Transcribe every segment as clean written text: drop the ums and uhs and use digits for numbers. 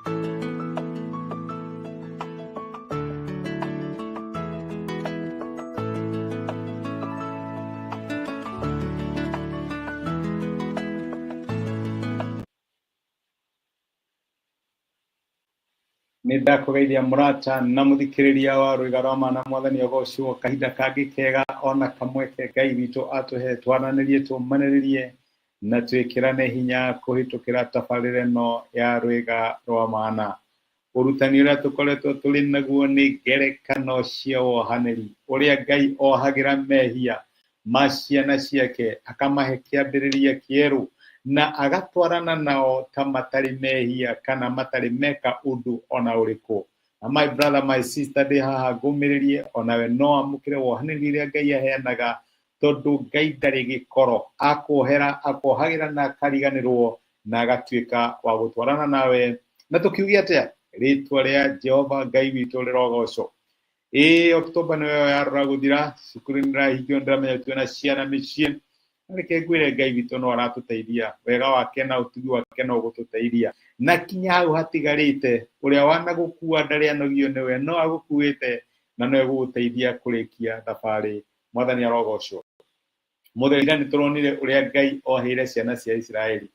Nĩ ndakũgeithia mũrata na mũthikĩrĩria wa rwĩga rwa ma na mwathani agocwo kahinda kangĩ kega ona kamweke Ngai witũ atũhe twaranĩrie tũmanĩrĩrie na twĩkĩrane hinya kũhĩtũkĩra tabarĩra ĩno ya rwĩga rwa mana. Ũrutani ũrĩa tũkoretwo tũrĩ naguo nĩ ngerekano cia wohanĩri, ũrĩa Ngai ohagĩra mehia ma ciana ciake, akamahe kĩambĩrĩria kĩerũ na agatwarana nao ta matarĩ mehia kana matarĩ meka ũndũ ona ũrĩkũ. Na my brother, my sister, ndĩ haha ngũmĩrĩrie onawe no amũkĩre wohanĩri ũrĩa Ngai aheanaga tondũ Ngai ndarĩ gĩkoro, akuohera akuohagĩra na akariganĩrwo na agatuĩka wa gũtwarana nawe. Na tũkiuge atĩa? Rĩtwa rĩa Jehova Ngai witũ rĩrogocwo. Ĩĩ Oktoba nĩyo yarora gũthira, cukuru nĩrahingio, nĩndĩramenya twĩna ciana mĩciĩ. Na reke ngwĩre Ngai witũ no aratũteithia, wega wake na ũtugi wake no ũgũtũteithia. Na kinya hau hatigarĩte, ũrĩa wanagũkua ndarĩ anogio nĩwe, no agũkuĩte na no egũgũteithia kũrĩkia thabarĩ. Mwathani arogocwo. Mũthenya nĩ tũronire ũrĩa Ngai oheire ciana cia Isiraeli.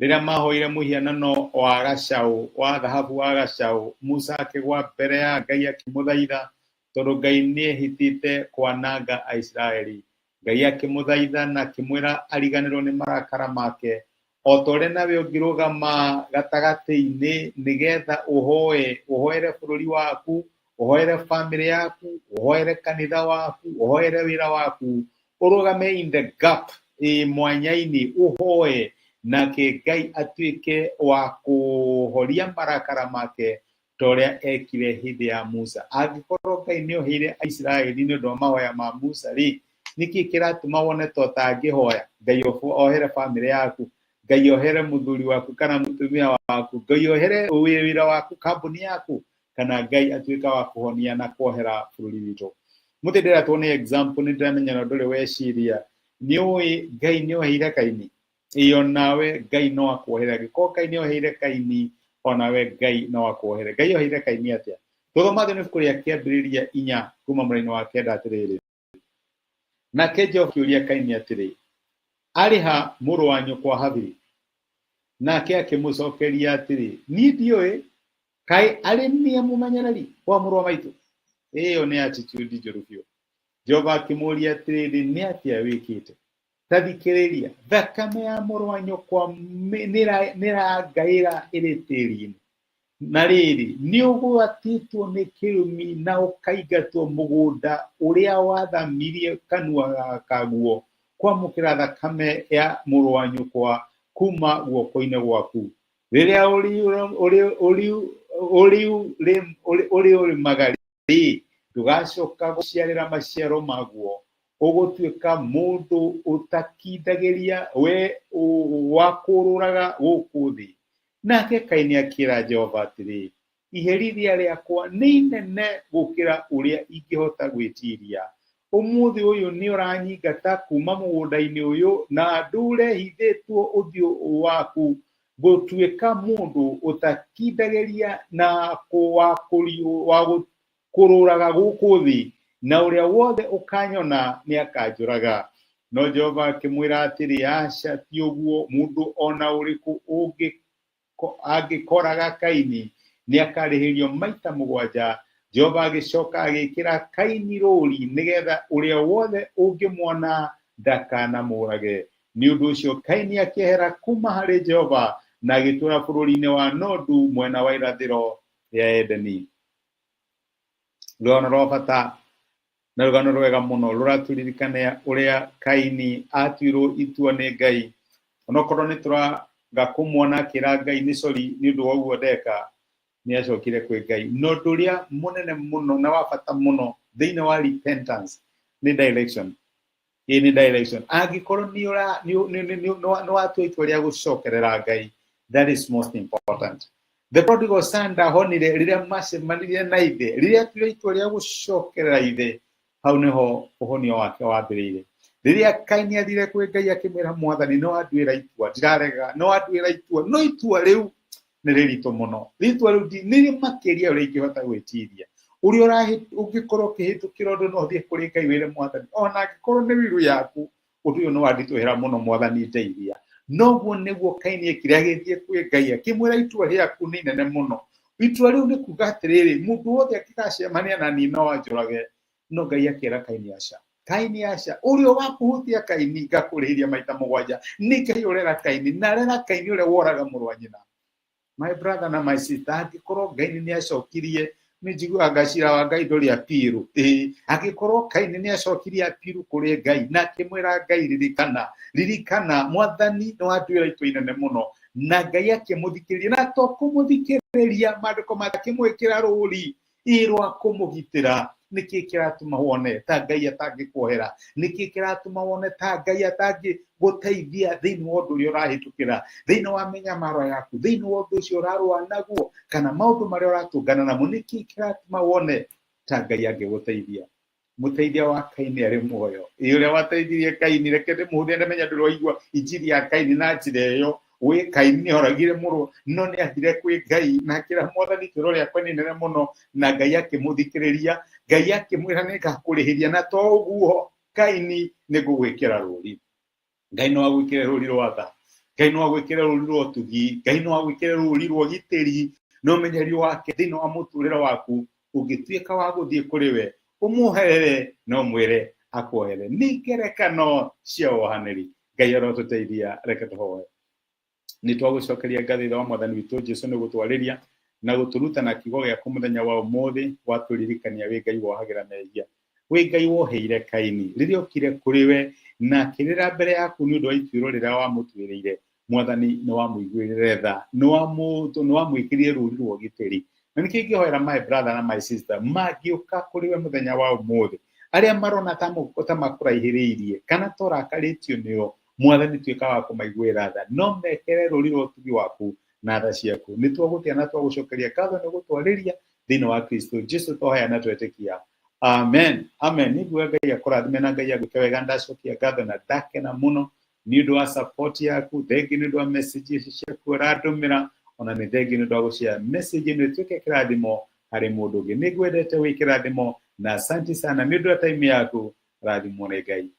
Rĩrĩa mahoire mũhianano wa gacaũ, wa thahabu wa gacaũ, Musa akĩgwa mbere ya Ngai akĩmũthaitha, tondũ Ngai nĩehĩtĩte kwananga Aisiraeli. Ngai akĩmũthaitha na akĩmwĩra ariganĩrwo nĩ marakara make, o ta ũrĩa nawe ũngĩrũgama gatagatĩ-inĩ nĩgetha ũhoe, ũhoere bũrũri waku, ũhoere bamĩrĩ yaku, ũhoere kanitha waku, ũhoere wĩra waku, ũrũgame in the gap ĩ mwanya-inĩ ũhoe nake Ngai atuĩke wa kũhoria marakara make ta ũrĩa ekire hĩndĩ ya Musa. Angĩkorwo Ngai nĩ oheire Aisiraeli nĩ ũndũ wa mahoya ma Musa rĩ, nĩkĩ kĩratũma wone ta ũtangĩhoya? Ngai ohere bamĩrĩ yaku, Ngai ohere mũthuri waku kana mũtumia waku, Ngai ohere wĩra waku, kambuni yaku, kana Ngai atuĩka wa kũhonia na kuohera bũrũri witũ. Mũthĩ ndĩratwo nĩ example, nĩ ndĩramenya na ndũrĩ weciria, nĩ ũĩ Ngai nĩ oheire Kaini? Ĩĩ onawe Ngai no akuohere. Angĩkorwo Ngai nĩ oheire Kaini, onawe Ngai no akuohere. Ngai oheire Kaini atĩa? Tũthoma thĩinĩ ibuku rĩa Kĩambĩrĩria 4 kuma mũraini wa 9 atĩrĩrĩ, nake Jehova akĩũria Kaini atĩrĩ, arĩ ha mũrũ wa nyũkwa Habili? Nake akĩmũcokeria atĩrĩ, niĩ ndiũĩ, kaĩ arĩ niĩ mũmenyereri wa mũrũ wa maitũ? Ĩyo nĩ attitude njũru biũ. Jehova akĩmũũria atĩrĩrĩ, nĩ atĩa wĩkĩte? Ta thikĩrĩria, thakame ya mũrũ wa nyũkwa nĩrangaĩra ĩrĩ tĩri-inĩ. Na rĩrĩ, nĩũgwatĩtwo nĩ kĩrumi na ũkaingatwo mũgũnda ũrĩa wathamirie kanua kaguo kwamũkĩra thakame ya mũrũ wa nyũkwa kuuma guoko-inĩ gwaku. Rĩrĩa ũrĩũrĩmaga-rĩ, ndũgacoka gũciarĩra maciaro maguo, ũgũtuĩka mũndũ ũtakindagĩria, we wa kũũrũraga gũkũ thĩ. Nake Kaini akĩĩra Jehova atĩrĩ, Iherithia rĩakwa nĩ inene gũkĩra ũrĩa ingĩhota gwĩtiiria. Ũmũthĩ ũyũ nĩũranyingata kuuma mũgũnda-inĩ ũyũ, na ndũũre hithĩtwo ũthiũ waku, ngũtuĩka mũndũ ũtakindagĩria na wa kũrũraga gũkũ thĩ, na ũrĩa wothe ũkanyona nĩakanjũraga. No Jehova akĩmwĩra atĩrĩ, Aca, ti ũguo, mũndũ o na ũrĩkũ angĩkoraga Kaini nĩakarĩhĩrio maita 7. Jehova agĩcoka agĩĩkĩra Kaini rũũri nĩgetha ũrĩa wothe ũngĩmuona ndakanamũũrage. Nĩ ũndũ ũcio Kaini akĩehera kuuma harĩ Jehova na agĩtũũra bũrũri-inĩ wa Nodu mwena wa irathĩro rĩa Edeni. Rũgano rwa bata na rũgano rwega mũno rũratũririkania ũrĩa Kaini atuirwo itua nĩ Ngai, onokorwo nĩ tũraga kũmuona akĩra Ngai nĩ sorry nĩ ũndũ wa ũguo ndeka, nĩ acokire kwĩ Ngai. Na ũndũ ũrĩa mũnene mũno na wa bata mũno thĩinĩ wa repentance nĩ direction. Ĩĩ nĩ direction. Angĩkorwo nĩ ũra nĩ nĩ watua itua rĩa gũcokerera Ngai, that is most important. The prodigal son ndahonire rĩrĩa macemanirie na ithe, rĩrĩa atuire itua rĩa gũcokerera ithe, hau nĩho ũhonio wake wambĩrĩire. Rĩrĩa Kaini athire kwĩ Ngai akĩmwĩra, Mwathani nĩ wanduĩra itua, ndirarega, nĩ wanduĩra itua, no itua rĩu Nĩ rĩritũ mũno rĩtwa rĩu nĩ rĩmakĩria ũrĩa ingĩhota gwĩtiria. Ũrĩa ũngĩkorwo ũkĩhĩtũkĩra ũndũ, no ũthiĩ kũrĩ Ngai wĩre Mwathani, ona angĩkorwo nĩ wiru yaku, ũndũ ũyũ nĩ wanditũhĩra mũno, Mwathani ndeithia. Noguo nĩguo Kaini ekire, agĩthiĩ kwĩ Ngai akĩmwĩra, itua rĩaku nĩ inene mũno. Itua rĩu nĩ kuga atĩrĩrĩ, mũndũ wothe angĩgacemania na niĩ no anjũrage. No Ngai akĩra Kaini, aca Kaini, aca, ũrĩa ũgakũhutia Kaini ngakũrĩhĩria maita 7. Nĩ Ngai ũrera Kaini, na arera Kaini ũrĩa woraga mũrũ wa nyina. My brother na my sister, angĩkorwo Ngai nĩ acokirie, nĩ njiguaga ngacira wa Ngai ndũrĩ apiru. Ĩĩ, angĩkorwo Kaini nĩ acokirie apiru kũrĩ Ngai na akĩmwĩra Ngai, ririkana, ririkana Mwathani, nĩ wanduĩra itua inene mũno, na Ngai akĩmũthikĩrĩria, na to kũmũthikĩrĩria, maandĩko akĩmwĩkĩra rũri ĩ rwa kũmũgitĩra. Nĩkĩ kĩratũma wone ta Ngai atangĩkuohera? Nĩkĩ kĩratũma wone ta Ngai atangĩgũteithia thĩinĩ wa ũndũ ũrĩa ũrahĩtũkĩra, thĩinĩ wa mĩnyamaro yaku, thĩinĩ wa ũndũ ũcio ũrarũa naguo, kana maũndũ marĩa ũratũngana namo? Nĩkĩ kĩratũma wone ta Ngai angĩgũteithia? Mũteithia wa Kaini arĩ muoyo, ĩ ũrĩa wateithirie Kaini. Reke ndĩmũhũthie, ndamenya ndũraigua injiri ya Kaini na njĩra ĩyo. Wĩ Kaini nĩ oragire mũrũ, no nĩ athire kwĩ Ngai na akĩra Mwathani, itũũro rĩakwa nĩ inene mũno, na Ngai akĩmũthikĩrĩria. Ngai akĩmwĩra, nĩ ngakũrĩhĩria, na to ũguo Kaini, nĩ ngũgwĩkĩra rũri. Ngai no agwĩkĩre rũri rwa tha, Ngai no agwĩkĩre rũri rwa ũtugi, Ngai no agwĩkĩre rũri rwa ũgitĩri na ũmenyeri wake thĩinĩ wa mũtũrĩre waku, ũngĩtuĩka wa gũthiĩ kũrĩ we ũmwoherere na ũmwĩre akuohere. Nĩ ngerekano cia wohanĩri. Ngai arotũteithia. Reke tũhoe. Nĩ twagũcokeria ngatho, Ithe wa Mwathani witũ Jesu, nĩ gũtwarĩria na gũtũruta na kiugo gĩaku mũthenya wa ũmũthĩ. Watũririkania wĩ Ngai wohagĩra mehia, wĩ Ngai woheire Kaini rĩrĩa okire kũrĩ we na akĩrĩra mbere yaku nĩ ũndũ wa ituĩro rĩrĩa wamũtuĩrĩire. Mwathani, nĩ wamũiguĩrĩre tha, nĩ wamwĩkĩrire rũri rwa ũgitĩri. Na nĩkĩo ingĩhoera my brother na my sister mangĩũka kũrĩ we mũthenya wa ũmũthĩ, arĩa marona ta makũraihĩrĩirie kana ta ũrakarĩtio nĩo, Mwathani, tuĩka wa kũmaiguĩra tha, no mekĩre rũri rwa ũtugi waku na tha ciaku. Nĩ twagũtĩa na twagũcokeria ngatho nĩ gũtwarĩria. Thĩinĩ wa Kristo Jesu twahoya na twetĩkia, amen, amen. Nĩ nguga Ngai akũrathime na Ngai agwĩke wega. Ndacokia ngatho na ndakena mũno nĩ ũndũ wa support yaku. Thengi nĩ ũndũ wa message ici ciaku ũrandũmĩra, ona nĩ thengi nĩ ũndũ wa gũshare message ĩno ĩtuĩke kĩrathimo harĩ mũndũ ũngĩ. Nĩ ngwendete, wĩ kĩrathimo, na asante sana nĩ ũndũ wa time yaku. Rathimwo nĩ Ngai.